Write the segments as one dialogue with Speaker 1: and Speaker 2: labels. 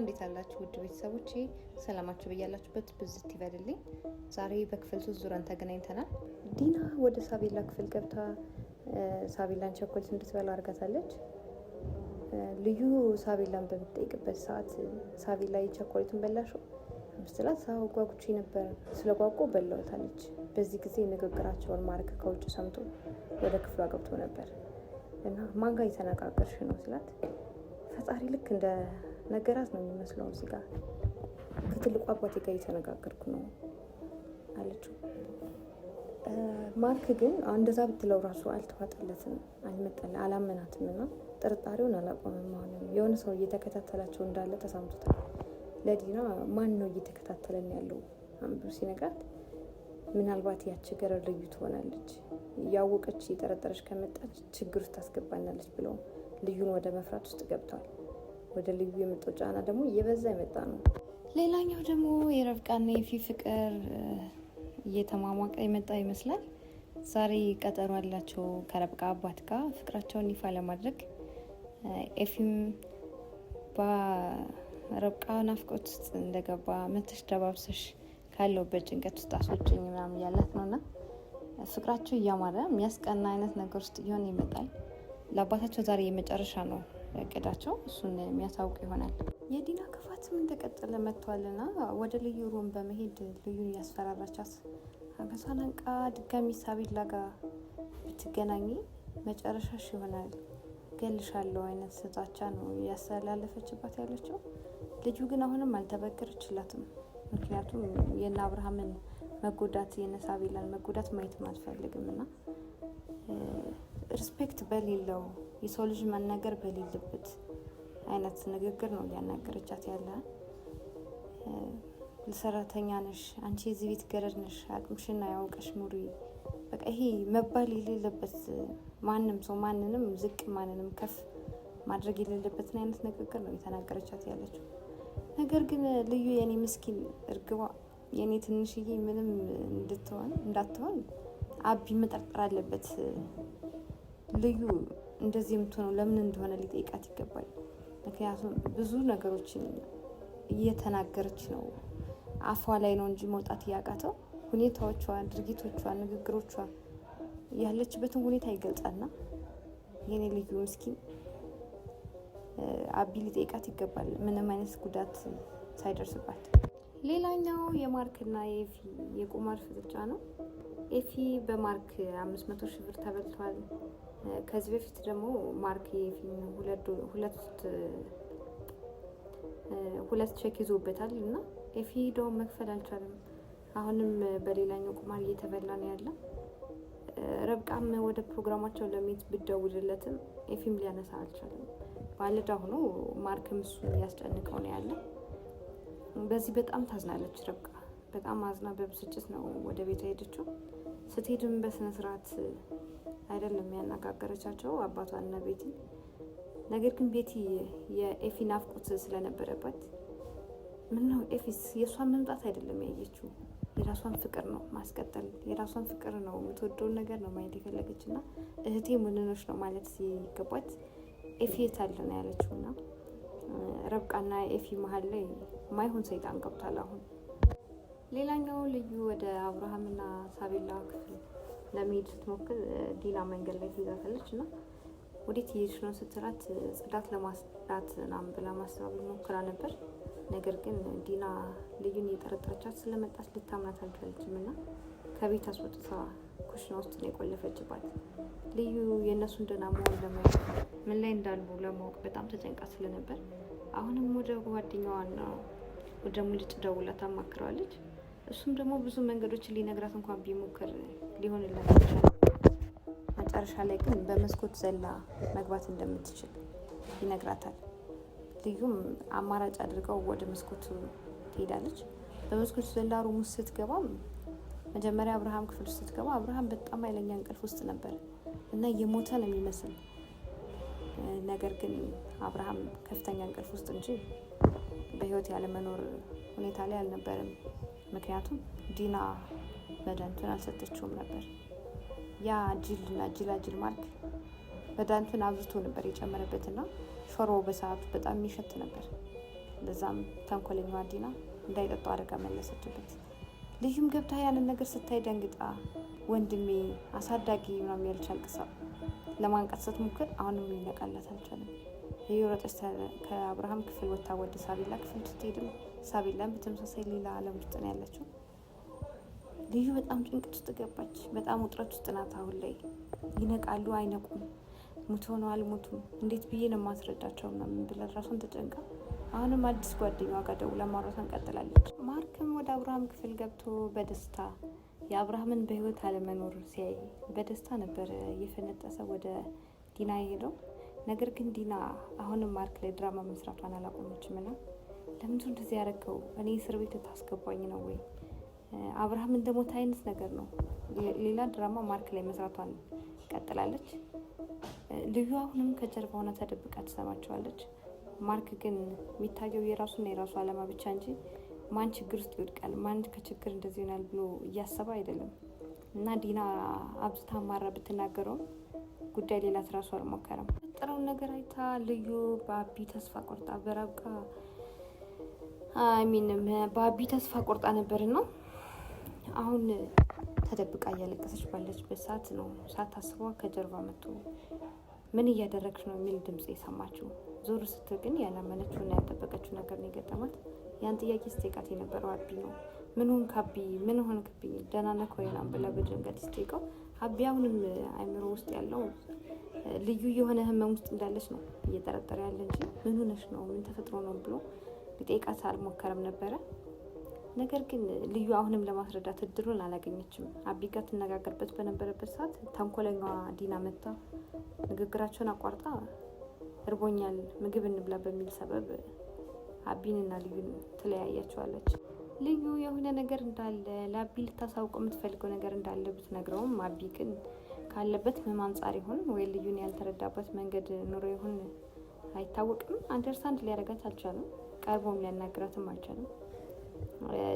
Speaker 1: እንዴት አላችሁ ውድ ቤተሰቦቼ? ሰላማችሁ በያላችሁበት ብዝት ይበልልኝ። ዛሬ በክፍል 3 ዙረን ተገናኝተናል። ዲና ወደ ሳቤላ ክፍል ገብታ ሳቤላን ቸኮሌት እንድትበላ አድርጋታለች። ልዩ ሳቤላን በምትጠይቅበት ሰዓት ሳቤላ የቸኮሌቱን በላሽው ስትላት አዎ ጓጉቼ ነበር ስለጓጓ በላሁት አለች። በዚህ ጊዜ ንግግራቸውን ማርክ ከውጭ ሰምቶ ወደ ክፍሏ ገብቶ ነበር እና ማን ጋር እየተነጋገርሽ ነው ስላት ፈጣሪ ልክ እንደ ነገራት ነው የሚመስለው። እዚህ ጋር ከትልቁ አባቴ ጋር እየተነጋገርኩ ነው አለችው። ማርክ ግን እንደዛ ብትለው ራሱ አልተዋጠለትም፣ አልመጠለ አላመናትም እና ጥርጣሬውን አላቆምም። አሁንም የሆነ ሰው እየተከታተላቸው እንዳለ ተሰምቶታል። ለዲና ማን ነው እየተከታተለን ያለው ብሎ ሲነግራት ምናልባት ያች ገረድ ልዩ ትሆናለች፣ ያወቀች የጠረጠረች ከመጣች ችግር ውስጥ ታስገባናለች ብለው ልዩን ወደ መፍራት ውስጥ ገብተዋል። ወደ ልዩ የመጣው ጫና ደግሞ እየበዛ የመጣ ነው። ሌላኛው ደግሞ የረብቃና የፊ ፍቅር እየተሟሟቀ የመጣ ይመስላል። ዛሬ ቀጠሮ አላቸው ከረብቃ አባት ጋር ፍቅራቸውን ይፋ ለማድረግ። ኤፊም በረብቃ ናፍቆት ውስጥ እንደገባ መተሽ ደባብሰሽ ካለውበት ጭንቀት ውስጥ አስወጭኝ ምናምን እያላት ነው እና ፍቅራቸው እያማረ የሚያስቀና አይነት ነገር ውስጥ እየሆነ ይመጣል። ለአባታቸው ዛሬ የመጨረሻ ነው እቅዳቸው፣ እሱን የሚያሳውቅ ይሆናል። የዲና ክፋትም እንደቀጠለ መጥቷልና ወደ ልዩ room በመሄድ ልዩን እያስፈራራቻት አንገቷን አንቃ ድጋሚ ሳቢላ ጋር ብትገናኝ መጨረሻሽ ይሆናል ገልሻለሁ አይነት ዛቻ ነው እያስተላለፈችባት ያለችው። ልጁ ግን አሁንም አልተበገረችላትም። ምክንያቱም የነ አብርሃምን መጎዳት የነ ሳቢላን መጎዳት ማየትም አትፈልግም እና respect በሌለው የሰው ልጅ መናገር በሌለበት አይነት ንግግር ነው እያናገረቻት ያለ። ሰራተኛ ነሽ አንቺ፣ የዚህ ቤት ገረድ ነሽ፣ አቅምሽን አያውቀሽ ኑሪ። በቃ ይሄ መባል የሌለበት ማንም ሰው ማንንም ዝቅ ማንንም ከፍ ማድረግ የሌለበትን አይነት ንግግር ነው እየተናገረቻት ያለችው። ነገር ግን ልዩ የኔ ምስኪን እርግቧ የኔ ትንሽዬ ምንም እንድትሆን እንዳትሆን አቢ መጠርጠር አለበት። ልዩ እንደዚህ የምትሆነው ለምን እንደሆነ ሊጠይቃት ይገባል። ምክንያቱም ብዙ ነገሮችን እየተናገረች ነው፣ አፏ ላይ ነው እንጂ መውጣት እያቃተው ሁኔታዎቿ፣ ድርጊቶቿ፣ ንግግሮቿ ያለችበትን ሁኔታ ይገልጻልና የኔ ልዩ ምስኪን አቢ ሊጠይቃት ይገባል፣ ምንም አይነት ጉዳት ሳይደርስባት። ሌላኛው የማርክና የኤፊ የቁማር ፍጥጫ ነው። ኤፊ በማርክ 500 ሺህ ብር ተበልቷል። ከዚህ በፊት ደግሞ ማርክ የኤፊን ሁለት ቼክ ይዞበታል እና ኤፊ ሄደውን መክፈል አልቻለም። አሁንም በሌላኛው ቁማር እየተበላ ነው ያለ። ረብቃም ወደ ፕሮግራማቸው ለመሄድ ብደውልለትም ኤፊም ሊያነሳ አልቻለም። ባለዕዳ ሆኖ ማርክም እሱን እያስጨንቀው ነው ያለ። በዚህ በጣም ታዝናለች ረብቃ። በጣም አዝና በብስጭት ነው ወደ ቤቷ ሄደችው። ስትሄድም በስነ ስርዓት አይደለም ያነጋገረቻቸው አባቷና ቤቲ። ነገር ግን ቤቲ የኤፊ ናፍቆት ስለነበረባት ምነው ኤፊስ የእሷን መምጣት አይደለም ያየችው፣ የራሷን ፍቅር ነው ማስቀጠል፣ የራሷን ፍቅር ነው የምትወደውን ነገር ነው ማየት የፈለገች እና እህቴ ምንኖች ነው ማለት ሲገባት ኤፊ የት አለ ነው ያለችው። እና ረብቃና ኤፊ መሀል ላይ ማይሆን ሰይጣን ገብቷል አሁን። ሌላኛው ልዩ ወደ አብርሃምና ሳቤላ ክፍል ለመሄድ ስትሞክር ዲና መንገድ ላይ ትይዛታለች እና ወዴት እየሄድሽ ነው ስትላት ጽዳት ለማስዳት ምናምን ብላ ማስተባበል ሞክራ ነበር። ነገር ግን ዲና ልዩን እየጠረጠረቻት ስለመጣች ልታምናት አልቻለችም እና ከቤት አስወጥታ ኩሽና ውስጥ ነው የቆለፈችባት። ልዩ የእነሱን ደህና መሆን ለማየት ምን ላይ እንዳሉ ለማወቅ በጣም ተጨንቃ ስለነበር አሁንም ወደ ጓደኛዋና ወደ ሙልጭ ደውላ ታማክረዋለች። እሱም ደግሞ ብዙ መንገዶችን ሊነግራት እንኳን ቢሞክር ሊሆንላት ይችላል። መጨረሻ ላይ ግን በመስኮት ዘላ መግባት እንደምትችል ይነግራታል። ልዩም አማራጭ አድርገው ወደ መስኮቱ ትሄዳለች። በመስኮቱ ዘላ room ውስጥ ስትገባም መጀመሪያ አብርሃም ክፍል ውስጥ ስትገባ አብርሃም በጣም ኃይለኛ እንቅልፍ ውስጥ ነበር እና የሞተ ነው የሚመስል። ነገር ግን አብርሃም ከፍተኛ እንቅልፍ ውስጥ እንጂ በህይወት ያለመኖር ሁኔታ ላይ አልነበረም። ምክንያቱም ዲና መድኃኒቱን አልሰጠችውም ነበር። ያ ጅልና ጅላጅል ማርክ መድኃኒቱን አብዝቶ ነበር የጨመረበትና ሾርባው በሰዓቱ በጣም የሚሸት ነበር። ለዛም ተንኮለኛዋ ዲና እንዳይጠጡ አድርጋ መለሰችበት። ልዩም ገብታ ያንን ነገር ስታይ ደንግጣ ወንድሜ አሳዳጊ ምናምን ያለች አልቅሳ ለማንቃት ስትሞክር አሁንም ሊነቃላት አልቻለም። እየሮጠች ከአብርሃም ክፍል ወጥታ ወደ ሳቤላ ክፍል ስትሄድም ሳቤላን በተመሳሳይ ሌላ ዓለም ውስጥ ነው ያለችው። ልዩ በጣም ጭንቀት ውስጥ ገባች። በጣም ውጥረት ውስጥ ናት አሁን ላይ። ይነቃሉ አይነቁም፣ ሙት ሆነው አልሞቱም፣ እንዴት ብዬ ነው የማስረዳቸው ምናምን ብላ ራሷን ተጨንቃ አሁንም አዲስ ጓደኛዋ ጋር ደውላ ማውራቷን ቀጥላለች። ማርክም ወደ አብርሃም ክፍል ገብቶ በደስታ የአብርሃምን በህይወት አለመኖር ሲያይ በደስታ ነበር እየፈነጠሰ ወደ ዲና የሄደው። ነገር ግን ዲና አሁንም ማርክ ላይ ድራማ መስራቷን አላቆመችም ና ለምንድን እንደዚህ ያደረገው? እኔ እስር ቤት ታስገባኝ ነው ወይ? አብርሃም እንደሞተ አይነት ነገር ነው። ሌላ ድራማ ማርክ ላይ መስራቷን ቀጥላለች። ልዩ አሁንም ከጀርባ ሆና ተደብቃ ትሰማቸዋለች። ማርክ ግን የሚታየው የራሱና የራሱ አላማ ብቻ እንጂ ማን ችግር ውስጥ ይወድቃል፣ ማን ከችግር እንደዚህ ይሆናል ብሎ እያሰበ አይደለም። እና ዲና አብዝታ ማራ ብትናገረውም ጉዳይ ሌላ ትራሱ አልሞከረም። የፈጠረውን ነገር አይታ ልዩ በአቢ ተስፋ ቆርጣ በረብቃ ሚንም በአቢ ተስፋ ቆርጣ ነበር ነው አሁን ተደብቃ እያለቀሰች ባለችበት ሰዓት ነው ሳታስበዋ ከጀርባ መጥቶ ምን እያደረግች ነው የሚል ድምፅ የሰማችው። ዞር ስትል ግን ያላመነችውና ያልጠበቀችው ነገር ነው የገጠማት። ያን ጥያቄ ስጠይቃት የነበረው አቢ ነው። ምን ሆንክ አቢ? ምን ሆንክብኝ? ደህና ነህ ወይ ምናምን ብላ በድንገት ስጠይቀው አቢ አሁንም አይምሮ ውስጥ ያለው ልዩ የሆነ ህመም ውስጥ እንዳለች ነው እየጠረጠረ ያለ እንጂ ምን ሆነሽ ነው ምን ተፈጥሮ ነው ብሎ ሊጠይቃት አልሞከረም ነበረ። ነገር ግን ልዩ አሁንም ለማስረዳት እድሉን አላገኘችም። አቢ ጋር ትነጋገርበት በነበረበት ሰዓት ተንኮለኛዋ ዲና መታ ንግግራቸውን አቋርጣ እርቦኛል ምግብ እንብላ በሚል ሰበብ አቢንና ልዩን ትለያያቸዋለች። ልዩ የሆነ ነገር እንዳለ ለአቢ ልታሳውቀው የምትፈልገው ነገር እንዳለ ብትነግረውም አቢ ግን ካለበት ህመም አንጻር ይሁን ወይ ልዩን ያልተረዳበት መንገድ ኑሮ ይሁን አይታወቅም፣ understand ሊያደርጋት አልቻለም። ቀርቦም ሊያናግራትም አልቻለም።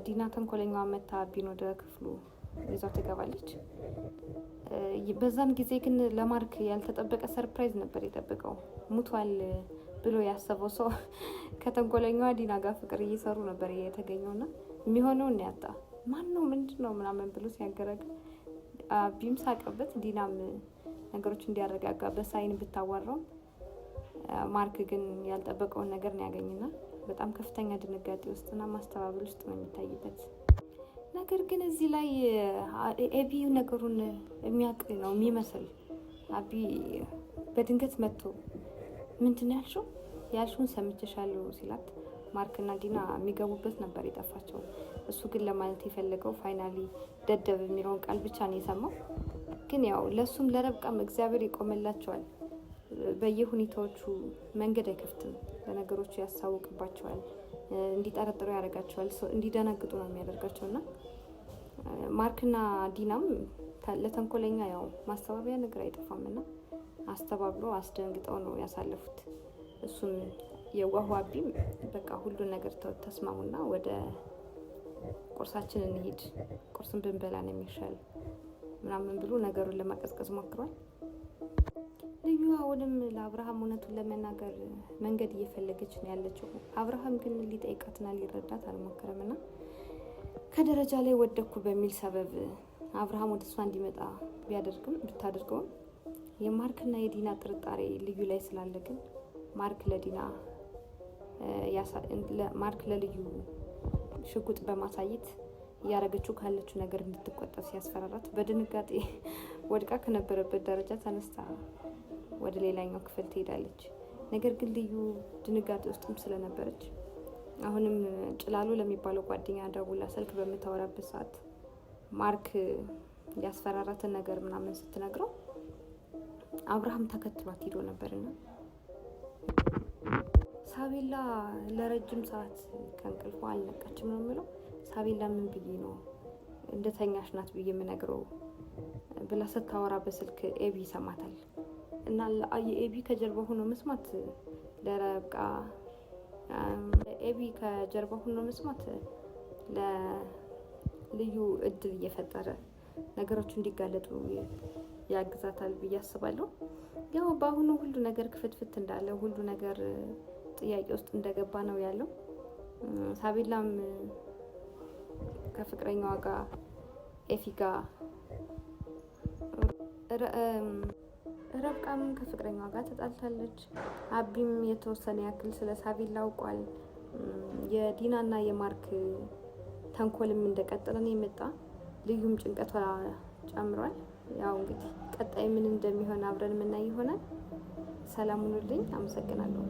Speaker 1: ዲና ተንኮለኛዋ መታ አቢን ወደ ክፍሉ ይዛው ትገባለች። በዛም ጊዜ ግን ለማርክ ያልተጠበቀ surprise ነበር የጠበቀው። ሙቷል ብሎ ያሰበው ሰው ከተንኮለኛዋ ዲና ጋር ፍቅር እየሰሩ ነበር የተገኘውና የሚሆነውን ያጣ ማን ነው ምንድን ነው ምናምን ብሎ ሲያገረግ አቢም ሳቀበት። ዲናም ነገሮች እንዲያረጋጋ በ sign ብታዋራው ማርክ ግን ያልጠበቀውን ነገር ነው ያገኝና በጣም ከፍተኛ ድንጋጤ ውስጥና ማስተባበል ውስጥ ነው የሚታይበት። ነገር ግን እዚህ ላይ ኤቢ ነገሩን የሚያውቅ ነው የሚመስል አቢ በድንገት መጥቶ ምንድን ነው ያልሽው? ያልሽውን ሰምቼሻለሁ ሲላት ማርክና ዲና የሚገቡበት ነበር የጠፋቸው። እሱ ግን ለማለት የፈለገው finally ደደብ የሚለውን ቃል ብቻ ነው የሰማው። ግን ያው ለእሱም ለረብቃም እግዚአብሔር ይቆምላቸዋል። በየሁኔታዎቹ መንገድ አይከፍትም፣ ለነገሮቹ ያሳውቅባቸዋል፣ እንዲጠረጥሩ ያደርጋቸዋል፣ እንዲደነግጡ ነው የሚያደርጋቸው እና ማርክና ዲናም ለተንኮለኛ ያው ማስተባበያ ነገር አይጠፋም እና አስተባብሎ አስደንግጠው ነው ያሳለፉት። እሱም የዋሁ አቢም በቃ ሁሉን ነገር ተስማሙና ወደ ቁርሳችን እንሂድ፣ ቁርስን ብንበላ ነው የሚሻል ምናምን ብሎ ነገሩን ለማቀዝቀዝ ሞክሯል። ልዩ አሁንም ለአብርሃም እውነቱን ለመናገር መንገድ እየፈለገች ነው ያለችው። አብርሃም ግን ሊጠይቃትና ሊረዳት አልሞከረም እና ከደረጃ ላይ ወደኩ በሚል ሰበብ አብርሃም ወደ እሷ እንዲመጣ ቢያደርግም ብታደርገውም የማርክና የዲና ጥርጣሬ ልዩ ላይ ስላለ ግን ማርክ ለዲና ማርክ ለልዩ ሽጉጥ በማሳየት እያደረገችው ካለችው ነገር እንድትቆጠብ ሲያስፈራራት በድንጋጤ ወድቃ ከነበረበት ደረጃ ተነስታ ወደ ሌላኛው ክፍል ትሄዳለች። ነገር ግን ልዩ ድንጋጤ ውስጥም ስለነበረች አሁንም ጭላሉ ለሚባለው ጓደኛ ደውላ ስልክ በምታወራበት ሰዓት ማርክ ያስፈራራትን ነገር ምናምን ስትነግረው አብርሃም ተከትሏት ሄዶ ነበርና ሳቤላ ለረጅም ሰዓት ከእንቅልፏ አልነቃችም ነው የምለው። ሳቤላ ምን ብዬ ነው እንደተኛሽ ናት ብዬ የምነግረው ብላ ስታወራ በስልክ ኤቢ ይሰማታል። እና የኤቢ ከጀርባ ሆኖ መስማት ለረብቃ ኤቢ ከጀርባ ሆኖ መስማት ለልዩ እድል እየፈጠረ ነገሮች እንዲጋለጡ ያግዛታል ብዬ አስባለሁ። ያው በአሁኑ ሁሉ ነገር ክፍትፍት እንዳለ ሁሉ ነገር ጥያቄ ውስጥ እንደገባ ነው ያለው። ሳቤላም ከፍቅረኛዋ ጋር ኤፊ ጋር ረብቃም ከፍቅረኛዋ ጋር ተጣልታለች። አቢም የተወሰነ ያክል ስለ ሳቤላ አውቋል። የዲናና የማርክ ተንኮልም እንደቀጠለ ነው የመጣ። ልዩም ጭንቀቷ ጨምሯል። ያው እንግዲህ ቀጣይ ምን እንደሚሆን አብረን የምናይ ይሆናል። ሰላም ሁኑልኝ። አመሰግናለሁ።